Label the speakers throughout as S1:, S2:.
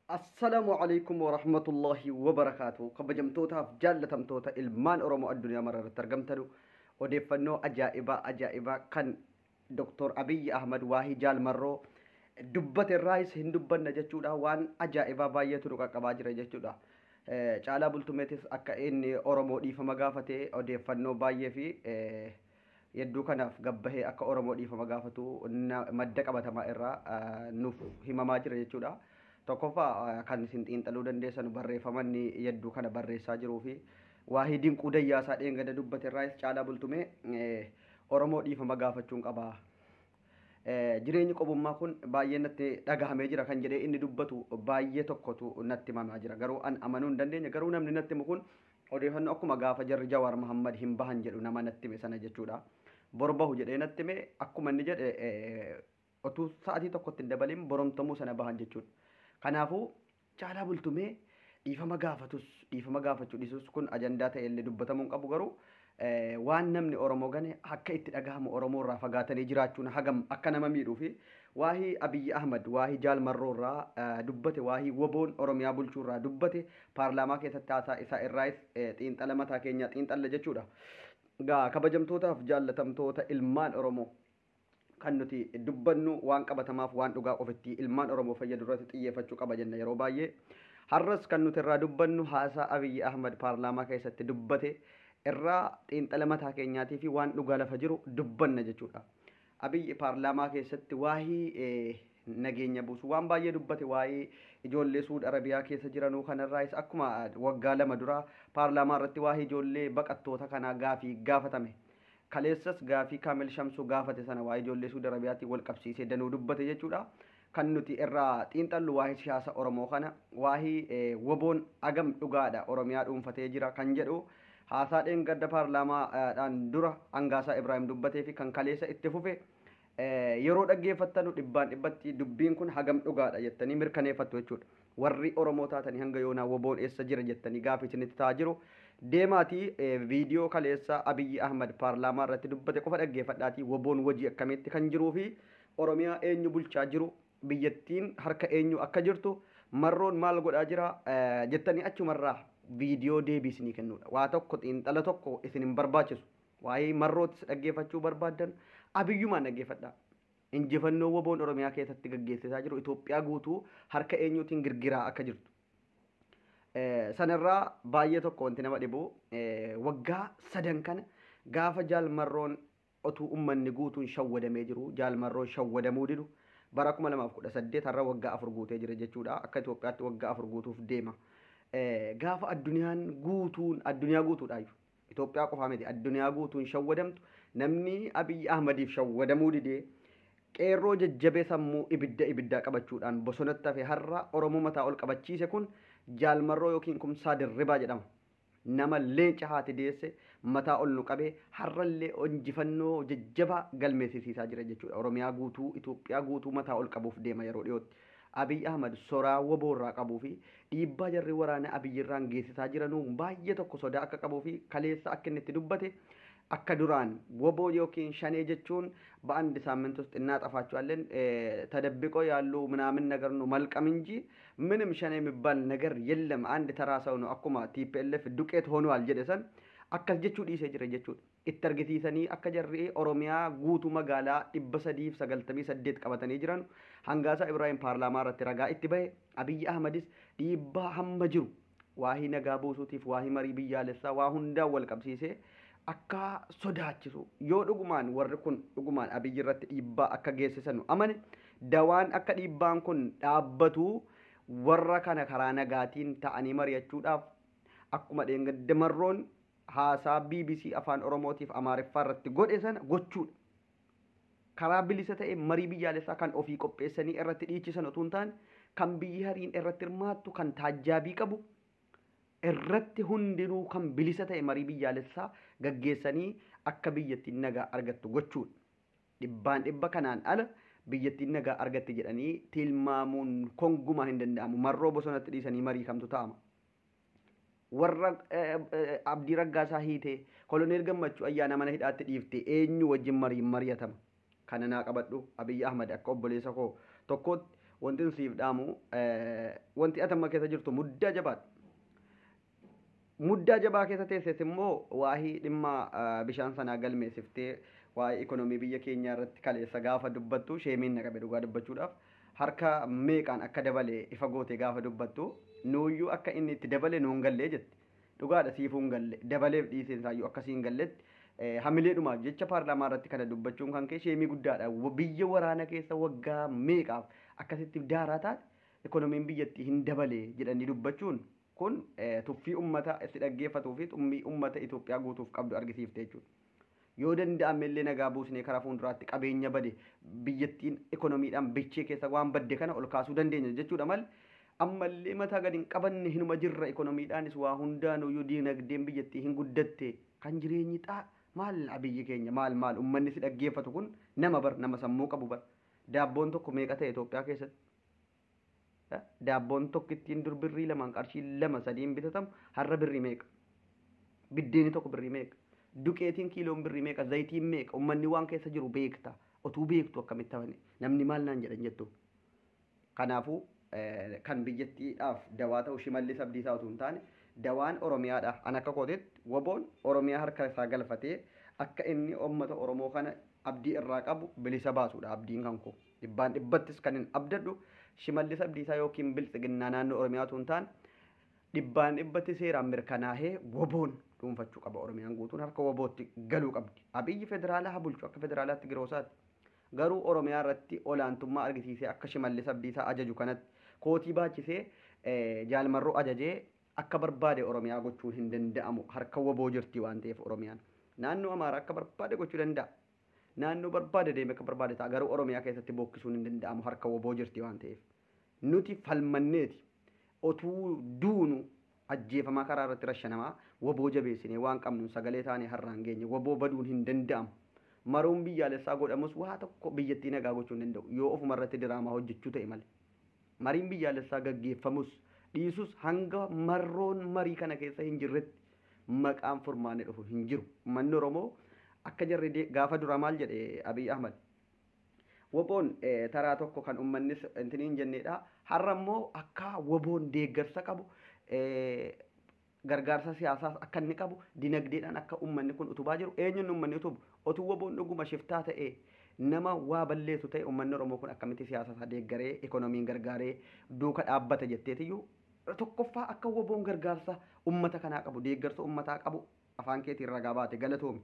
S1: Assalaamu alaikum warahmatullahi wabarakaatu. Kabajamtootaaf jaallatamtoota ilmaan Oromoo addunyaa mara irratti argamtanu, odeeffannoo ajaa'ibaa ajaa'ibaa kan Dr. Abiyyi Ahmad waahii Jaal Marroo dubbate irraayis hin dubbanna jechuudha. Waan ajaa'ibaa baay'eetu nu qaqqabaa jira jechuudha. Caalaa Bultumeetis akka inni Oromoo dhiifama gaafate odeeffannoo baay'ee fi hedduu kanaaf gabbahee akka Oromoo dhiifama gaafatu madda qabatamaa irraa nuuf himamaa jira jechuudha. Tokkoffaa, kan isin xiinxaluu dandeessan barreeffamanni hedduu kana barreessaa jiruu fi waahii Dinquu Dayyaasaa dheengada dubbate irraayis Caalaa Bultumee Oromoo dhiifama gaafachuun qaba. Jireenyi qobummaa kun baay'ee natti dhagahamee jira kan jedhee inni dubbatu baay'ee tokkotu natti himamaa jira. Garuu an amanuu hin dandeenye. Garuu namni natti himu kun odeeffannoo akkuma gaafa jarri Jawaar Muhammad hin bahan jedhu nama natti hime sana jechuudha. Bor bahu jedhee natti hime, akkuma inni jedhe otuu sa'atii tokkotti hin dabalin boromtamuu sana bahan jechuudha. Kanaafuu Caalaa Bultumee dhiifama gaafatus dhiifama gaafachuu dhiisus kun ajandaa ta'e illee dubbatamuu hin qabu. Garuu waan namni Oromoo gane akka itti dhagahamu, Oromoo irraa fagaatanii jiraachuun hagam akka nama miidhuu fi waahii Abiyyi Ahmad waahii Jaal Marroo irraa dubbate, waahii Woboon Oromiyaa bulchuu irraa dubbate paarlaamaa keessatti haasaa isaa irraayis xiinxala mataa keenyaa xiinxalla jechuudha. Gaa kabajamtootaaf jaallatamtoota ilmaan Oromoo, kan nuti dubbannu waan qabatamaaf waan dhugaa ofitti ilmaan Oromoo fayyadu irratti xiyyeeffachuu qaba jenna yeroo baay'ee. Har'as kan nuti irraa dubbannu haasaa Abiyyi Ahmad paarlaamaa keessatti dubbate irraa xiinxala mataa keenyaatii fi waan dhugaa lafa jiru dubbanna jechuudha. Abiyyi paarlaamaa keessatti waahii nageenya buusu waan baay'ee dubbate. Waa'ee ijoollee Suud Arabiyaa keessa jiranuu kanarraayis akkuma waggaa 2 dura paarlaamaa irratti waa'ee ijoollee baqattoota kanaa gaafii gaafatame. Kaleessas gaafii Kaamil Shamsuu gaafate sana waa'ee ijoollee Suud Arabiyaatiin wal qabsiisee danuu dubbate jechuudha. Kan nuti irraa xiinxallu waa'ee siyaasa Oromoo kana, waa'ee Woboon agam dhugaadha Oromiyaa dhuunfatee jira kan jedhu, haasaa dheengadda paarlaamaadhaan dura Hangaasaa Ibraahim dubbatee fi kan kaleessa itti fufe yeroo dhaggeeffattanu dhibbaan dhibbatti dubbiin kun hagam dhugaadha jettanii mirkaneeffattu jechuudha. Warri Oromoo taatanii hanga yoonaa Woboon eessa jira jettanii gaafii isinitti ta'aa jiru, deemaatii viidiyoo kaleessa Abiyyi Ahmad paarlaamaa irratti dubbate qofa dhaggeeffadhaatii Woboon wajii akkamitti kan jiruu fi Oromiyaa eenyu bulchaa jiru, biyyattiin harka eenyu akka jirtu, Marroon maal godhaa jira jettanii achumarraa viidiyoo deebii isinii kennuudha. Waa tokko xiinxala tokko isin hin barbaachisu. Waa'ee Marrootis dhaggeeffachuu barbaaddan Abiyyumaan dhaggeeffadhaa. Injifannoo Woboon Oromiyaa keessatti gaggeessisaa jiru Itoophiyaa guutuu harka eenyuutiin girgiraa akka jirtu. Sanarraa baay'ee tokko wanti nama dhibu, waggaa 3 kana gaafa Jaal Marroon otuu uummanni guutuun shawwadamee jiru Jaal Marroon shawwadamuu didu bara 2018 har'a waggaa 4 guutee jira jechuudha. Akka Itoophiyaatti waggaa 4 guutuuf deema. Gaafa addunyaan guutuun, addunyaa guutuudhaayyuu, Itoophiyaa qofaa miti, addunyaa guutuun shawwadamtu, namni Abiyyi Ahmadiif shawwadamuu didee qeerroo jajjabee sammuu ibidda ibiddaa qabachuudhaan bosonatti hafe har'a Oromoo mataa ol qabachiise kun Jaal Marroo yookiin Kumsaa Dirribaa jedhama. Nama leenca haati deesse mataa ol nu qabee har'allee injifannoo jajjabaa galmeessisiisaa jira jechuudha. Oromiyaa guutuu, Itoophiyaa guutuu mataa ol qabuuf deema yeroo dhiyootti. Abiy Ahmad soraa Woboo irraa qabuu fi dhiibbaa jarri waraana Abiy irraan geessisaa jiranuu baay'ee tokko sodaa akka qabuu fi kaleessa akka inni itti dubbate, akka duraan Woboo yookiin Shanee jechuun በአንድ ሳምንት ውስጥ እናጠፋቸዋለን ተደብቆ ያሉ ምናምን ነገር ነው መልቀም እንጂ ምንም ሸኔ የሚባል ነገር የለም፣ አንድ ተራ ሰው ነው፣ akkuma TPLF ዱቄት ሆኗል jedhe san akkas jechuu dhiisee jira jechuudha. Itti argisiisanii akka jarri Oromiyaa guutuu magaalaa 398 qabatanii jiran Hangaasaa Ibraahim paarlaamaa irratti ragaa itti bahe. Abiyyi Ahmadis dhiibbaa hamma jiru waahii nagaa buusuutiif, waahii marii biyyaalessaa waa hundaan wal qabsiisee akka sodaachisu, yoo dhugumaan warri kun dhugumaan Abiyyi irratti dhiibbaa akka geessisan amane, dawaan akka dhiibbaan kun dhaabbatu warra kana karaa nagaatiin ta'anii mari'achuudhaaf akkuma dheengadde Marroon haasaa BBC Afaan Oromootiif Amaariffaa irratti godhe sana gochuudha. Karaa bilisa ta'e marii biyyaalessaa kan ofii qopheessanii irratti dhiichisan otoo hin taane, kan biyyi hariin irratti hirmaattu, kan taajjaabii qabu irratti hundinuu kan bilisa ta'e marii biyyaalessaa gaggeessanii akka biyyattiin nagaa argattu gochuudha. Dhibbaan dhibba kanaan ala biyyattiin nagaa argatti jedhanii tilmaamuun kongumaa hin danda'amu. Marroo bosonatti dhiisanii marii kamtu ta'ama? Warra Abdii Raggaasaa hiitee, Koloneel Gammachuu Ayyaana mana hidhaatti dhiifte eenyu wajjin marii mari'atama? Kana naa qabadhu, Abiyyi Ahmad akka obboleessa koo tokkootti Wanti siif dhaamu, wanti ati amma keessa jirtu muddaa jabaadha. Muddaa jabaa keessa teesses immoo waa'ee dhimma bishaan sanaa galmeessiftee waa'ee ikonoomii biyya keenyaa irratti kaleessa gaafa dubbattu sheemiin na qabe. Dhugaa dubbachuudhaaf, harka meeqaan akka dabale ifa goote gaafa dubbattu, nuuyyuu akka inni itti dabale nuun gallee jette. Dhugaadha, siifuu hin galle. Dabaleef dhiiseen isaayyuu akkasii hin galletti hamileedhumaaf jecha paarlaamaa irratti kana dubbachuun kan kee sheemii guddaadha. Biyya waraana keessa waggaa meeqaaf akkasitti daaraa taate ikonomiin biyyattii hin dabale jedhanii dubbachuun kun tuffii ummata itti dhaggeeffatuu fi tuffii ummata Itoophiyaa guutuuf qabdu argisiifte jechuudha. Yoo danda'ame illee nagaa buusnee karaa fuulduraatti qabeenya bade, biyyattiin ikonomiidhaan bichee keessa waan badde kana ol kaasuu dandeenya jechuudha malee, ammallee mataa gadi hin qabanne hinuma jirra. Ikonomiidhaanis waa hundaanuyyuu diinagdeen biyyattii hin guddatte, kan jireenyi xaa maal, Abiyyi keenya, maal maal, ummanni si dhaggeeffatu kun nama bar, nama sammuu qabu bar. Daabboon tokko meeqa ta'e Itoophiyaa keessatti? Daabboon tokko ittiin dur birrii 2n, qarshii 2 3n bitatamu har'a birrii meeqa? Biddeeni tokko birrii meeqa? Duqeetiin kiiloon birrii meeqa? Zayitiin meeqa? Ummanni waan keessa jiru beekta. Otuu beektu akkamitti hafani namni maal naan jedhan jettu? Kanaafuu kan biyyattiidhaaf dawaa ta'u Shimallis Abdiisaa utuu hin taane dawaan Oromiyaadha. An akka kootetti WBOn Oromiyaa harka isaa galfatee akka inni uummata Oromoo kana abdii irraa qabu bilisa baasuudha abdiin kan koo. Dhibbaan dhibbattis kan hin abdadhu Shimallis Abdiisaa yookiin Biltsiginnaa naannoo Oromiyaa utuu hin taane, dhibbaan dhibbatti seeraan mirkanaa'ee WBOn dhuunfachuu qaba. Oromiyaan guutuun harka WBOtti galuu qabdi. Abiyyi federaalaa haa bulchu akka federaalaatti giroosaatti. Garuu Oromiyaa irratti olaantummaa argisiisee akka Shimallis Abdiisaa ajaju kanatti kootii baachisee, Jaalmarroo ajajee akka barbaade Oromiyaa gochuun hin danda'amu. Harka WBO jirti waan ta'eef Oromiyaan. Naannoo Amaaraa akka barbaade gochuu danda'a. Naannoo barbaade deeme akka barbaade ta'a. Garuu Oromiyaa keessatti bokkisuun hin danda'amu, harka WBO jirti waan ta'eef. Nuti falmanneeti. Otuu duunu, ajjeefamaa, karaa irratti rashanamaa, WBO jabeessinee waan qabnuun sagalee taane har'aan geenye. WBO baduun hin danda'amu. Maruun biyyaalessaa godhamus waa tokko biyyattii nagaa gochuu hin danda'u. Yoo ofuma irratti diraamaa hojjechuu ta'e malee. Mariin biyyaalessaa gaggeeffamus dhiisus, hanga Marroon marii kana keessa hin jirretti maqaan furmaanni dhufu hin jiru. Uummanni Oromoo akka jarri gaafa duraa maal jedhe Abiy Ahmad? WBOn taraa tokko kan uummannis intini hin jenneedha. Har'a immoo akka WBOn deeggarsa qabu, gargaarsa siyaasaas akka inni qabu, dinagdeedhaan akka uummanni kun utubaa jiru. Eenyuun uummanni utubu? Otuu WBOn dhuguma shiftaa ta'e, nama waa balleessu ta'e, uummanni Oromoo kun akkamitti siyaasa isaa deeggaree, ikoonomiin gargaaree duuka dhaabbata jetteetiyyuu? Tokkoffaa akka WBOn gargaarsa uummata kanaa qabu, deeggarsa uummataa qabu afaan keetiin ragaa baate. Galatoomi.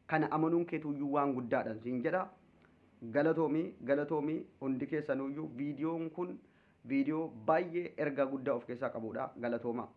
S1: Kana amanuun keetuyyuu waan guddaadha siin jedha. Galatoomii, galatoomii hundi keessanuyyuu. Viidiyoon kun viidiyoo baay'ee ergaa guddaa of keessaa qabudha. Galatoomaa.